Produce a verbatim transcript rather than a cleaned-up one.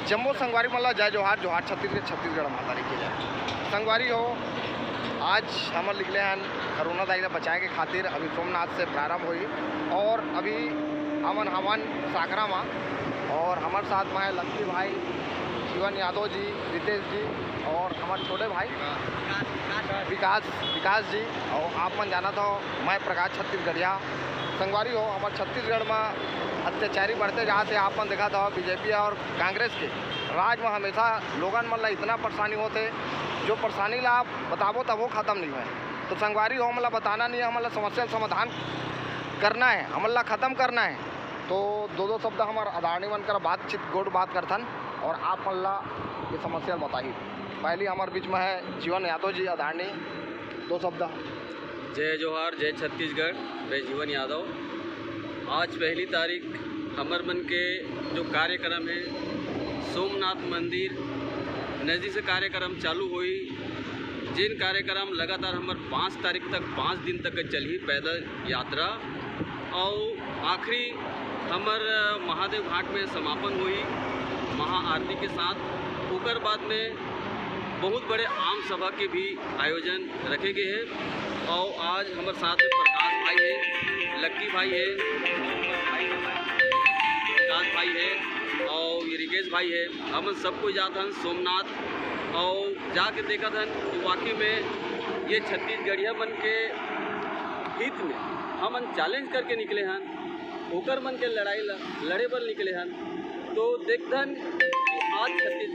जम्मो संगवारी मन ला जय जोहार, जोहार छत्तीसगढ़, छत्तीसगढ़ माता दी की जय। संगवारी हो, आज हमन निकले हन कोरोना दाई ला बचाए के खातिर। अभी सोमनाथ से प्रारंभ होई और अभी हमन हवन सांकरा मा और हमर साथ में है लक्की भाई, जीवन यादव जी, रितेश जी और हमर छोटे भाई विकास, विकास जी। और आप मन जानत हो, मैं प्रकाश छत्तीसगढ़िया। संगवारी हो, हमर छत्तीसगढ़ में अत्याचारी बढ़ते जात हे। आप मन देखत हो बीजेपी और कांग्रेस के राज में हमेशा लोगन मन ला इतना परेशानी होथे, जो परेशानी ला आप बताबो तब वो खत्म नहीं होय। तो संगवारी हो, हमन ला बताना नहीं है, हमन ला समस्या समाधान करना है, हमन ला खत्म करना है। तो दो दो शब्द हमर आदरणीय मन कर बातचीत, गोठ बात करथन और आप मन ला ये समस्या बताही। पहली हमर बीच में है जीवन यादव जी, आदरणीय, दो शब्द। जय जोहार, जय छत्तीसगढ़। मैं जीवन यादव। आज पहली तारीख, हमर मन के जो कार्यक्रम है, सोमनाथ मंदिर नजदीक से कार्यक्रम चालू होई। जिन कार्यक्रम लगातार हमर पाँच तारीख तक, पाँच दिन तक के चलही पैदल यात्रा। और आखिरी हमर महादेव घाट में समापन होई महाआरती के साथ। ओकर बाद में बहुत बड़े आम सभा के भी आयोजन रखे गए हैं। और आज हमर साथ में प्रकाश भाई है, लक्की भाई है, प्रकाश भाई है और ये रिकेश भाई है। हमन सब कोई जात हन सोमनाथ और जाके देखत हन कि वाकई में ये छत्तीसगढ़िया मन के हित में हमन चैलेंज करके निकले हन, ओकर मन के लड़ाई ल-, लड़े बर निकले हन। तो देखथन कि आज छत्तीस